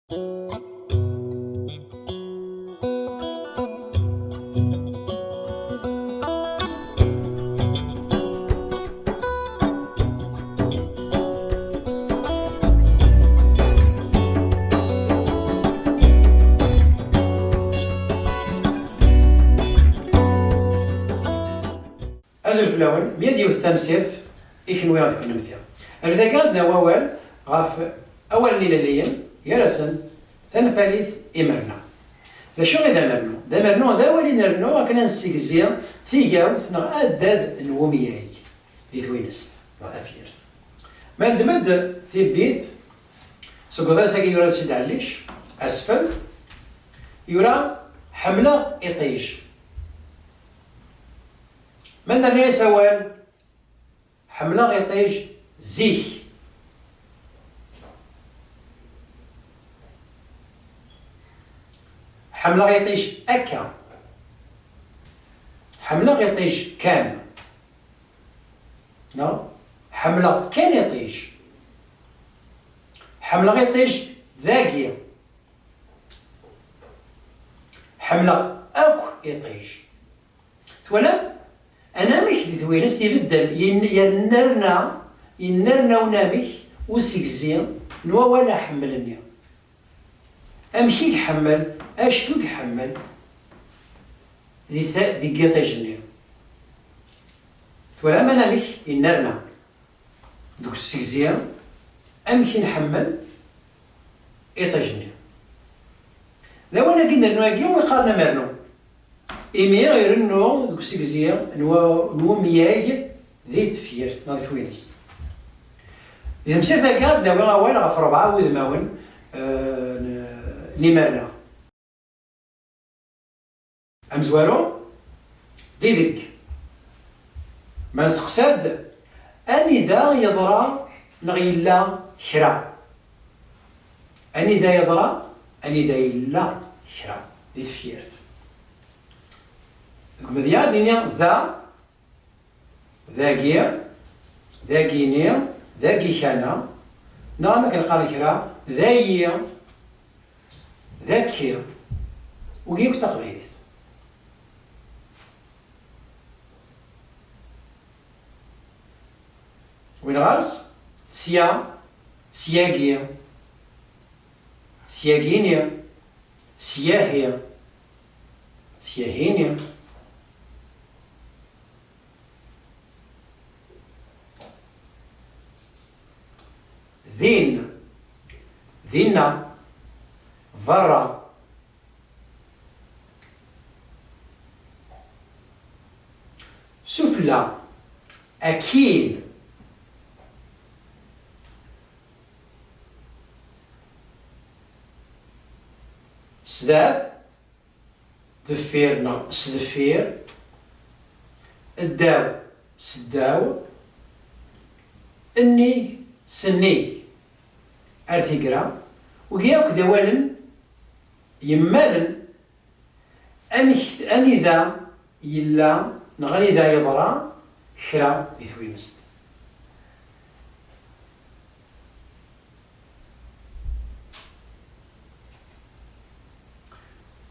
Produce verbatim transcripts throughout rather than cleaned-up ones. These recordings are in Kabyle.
Azul fell-awen, mi ad yiwet tamsirt i kenwi d kunemti. Ar dagi ad nawi awal ɣef awalen ilelliyen, gar-asen tanfalit imerna. D acu i d amernu? D amernu d awal i nrennu akken ad nessegzi tigawt neɣ addad n wemyag di twinest neɣ tafyirt. Ma neddem-d tibbit seg uḍris-agi yura Sidi Ɛellic, asfel, yura: "Ḥemmleɣ iṭij." Ma nerna-yas awal, ḥemmleɣ iṭij zik. Ḥemmleɣ iṭij akka. Ḥemmleɣ iṭij kan. Neɣ ḥemmleɣ kan iṭij. Ḥemmleɣ iṭij dagi. Ḥemmleɣ akk iṭij. Twalam? Anamek di twinest ibedden, yen-, yennerna, yennerna unamek usegzi n wawal aḥemmel-nni. Amek i iḥemmel, acu i iḥemmel di ta-, deg yiṭij-nni. Twalam anamek yennerna deg usegzi amek i nḥemmel iṭij-nni. D awal-agi n rnu-agi i qqaren amernu. Imi irennu deg usegzi n wa-, n umyag di tefyirt neɣ di twinest. Di temsirt-agi ad d-nawi awal ɣef rebɛa wudmawen, eh, n, n imerna. Amezwaru, d ideg. Ma nesteqsa-d, anida yeḍra neɣ yella kra? Anida yeḍra, anida yella kra di tefyirt? Deg umedya ad d-iniɣ da, dagi, dagini, dagi kana, neɣ amek neqqar kra, dayi, daki, wigi akk d taqbaylit. Win ɣer-s, sya, syagi, syagini, syahi, syahini. Din, dinna, berra. Sufella, akin. Sdat, deffir neɣ sdeffir, ddaw, seddaw, nnig, sennig, ar tigra, wigi akk d awalen yemmalen amek, anida yella neɣ anida yeḍra kra di twinest.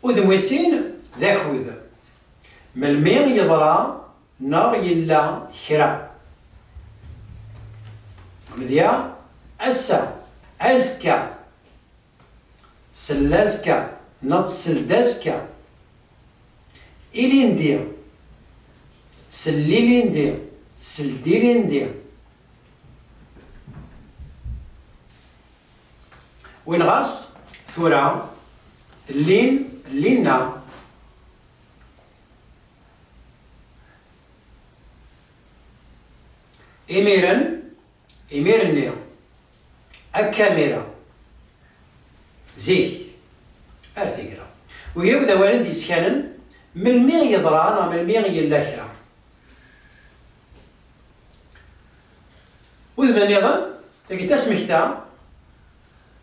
Udem wis sin d akud. Melmi yeḍra neɣ yella kra? Medya, ass-a, azekka, seld azekka neɣ seld azekka. Ilindi, seld ilindi, seld ilindi. Win ɣer-s tura, llin, llinna. Imiren, imir-nni, akka mira, zik, ar tigra. Wigi akk d awalen d-yeskanen melmi i yeḍra neɣ melmi i yella kra. Udem nniḍen, deg tasmekta,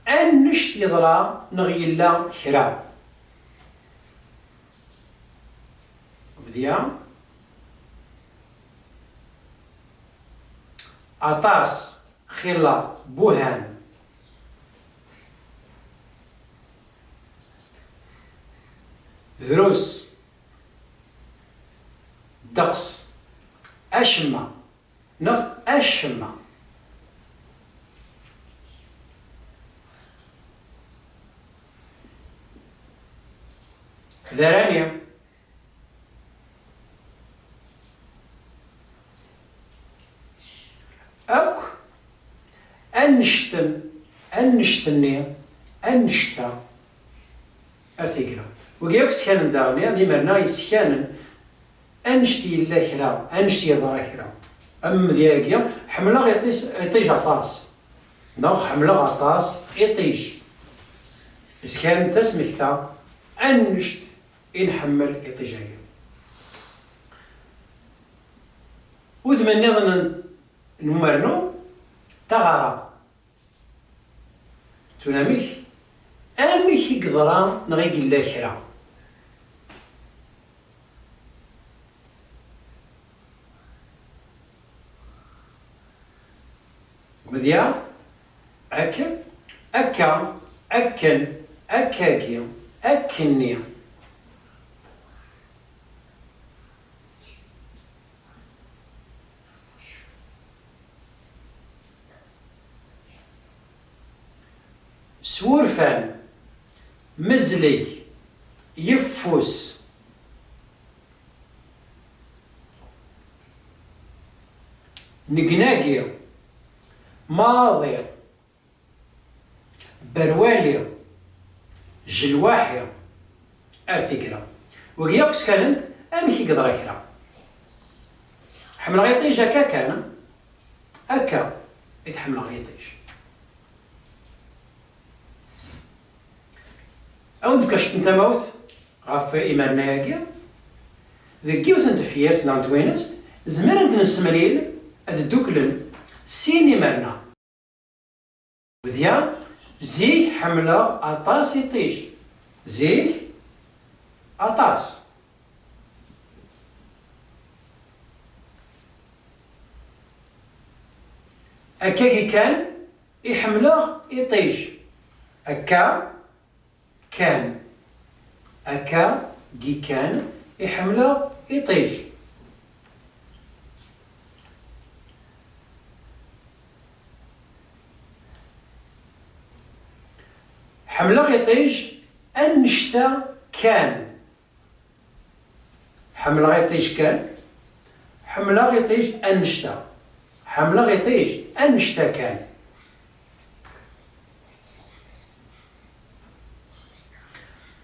annect yeḍra neɣ yella kra. Bdiya. Aṭas, xilla, buhan. Drus. Ddeqs. Acemma. Neɣ acemma. D arani. Akk annect-n, annect-nni, annect-a. Ar tigra. Wigi akk skanen daɣen, d imerna yesskanen annect yella kra, annect yeḍra kra. Am umedya-agi, ḥemmleɣ iṭij, iṭij aṭas. Neɣ ḥemmleɣ aṭas iṭij. Iskanen tasmekta, annect i nḥemmel iṭij-agi. Udem nniḍen n, n umernu, taɣara. Ttun amek? Amek i yeḍra neɣ i yella kra? Umedya, akken, akka, akken, akkagi, akkenni. S wurfan, mezleg, yeffus, negnagi, maḍi, berwali, jelwaḥi, ar tigra. Wigi akk skanen-d amek i yeḍra kra. Ḥemmleɣ iṭij akka kan, akka i t-ḥemmleɣ iṭij. Ad wen-d-fkeɣ ciṭ n tamawt ɣef imerna-agi. Deg yiwet n tefyirt neɣ n twinest, zemren ad nessemlil, ad dduklen sin imerna. Bdiya, zik ḥemmleɣ aṭas iṭij. Zik, aṭas. Akkagi kan i ḥemmleɣ iṭij. Akka kan. Akka gi kan i ḥemmleɣ iṭij. Ḥemmleɣ iṭij annect-a kan. Ḥemmleɣ iṭij kan. Ḥemmleɣ iṭij annect-a. Ḥemmleɣ iṭij annect-a kan.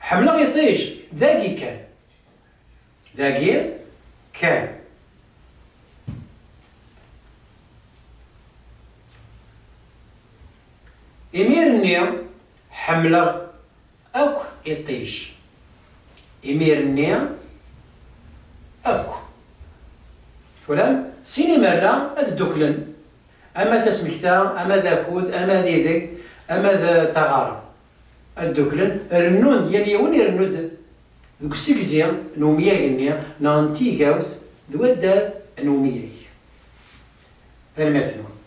Ḥemmleɣ iṭij dagi kan. Dagi kan. Imir-nni ḥemmleɣ akk iṭij. Imir-nni akk. Twalam? Sin imerna ad dduklen. Ama d tasmekta, ama d akud, ama d ideg, ama d taɣara. Ad dduklen, rennun-d, yal yiwen irennu-d deg usegzi n umyag-nni neɣ n tigawt d waddad n umyag. Tanemmirt-nwen.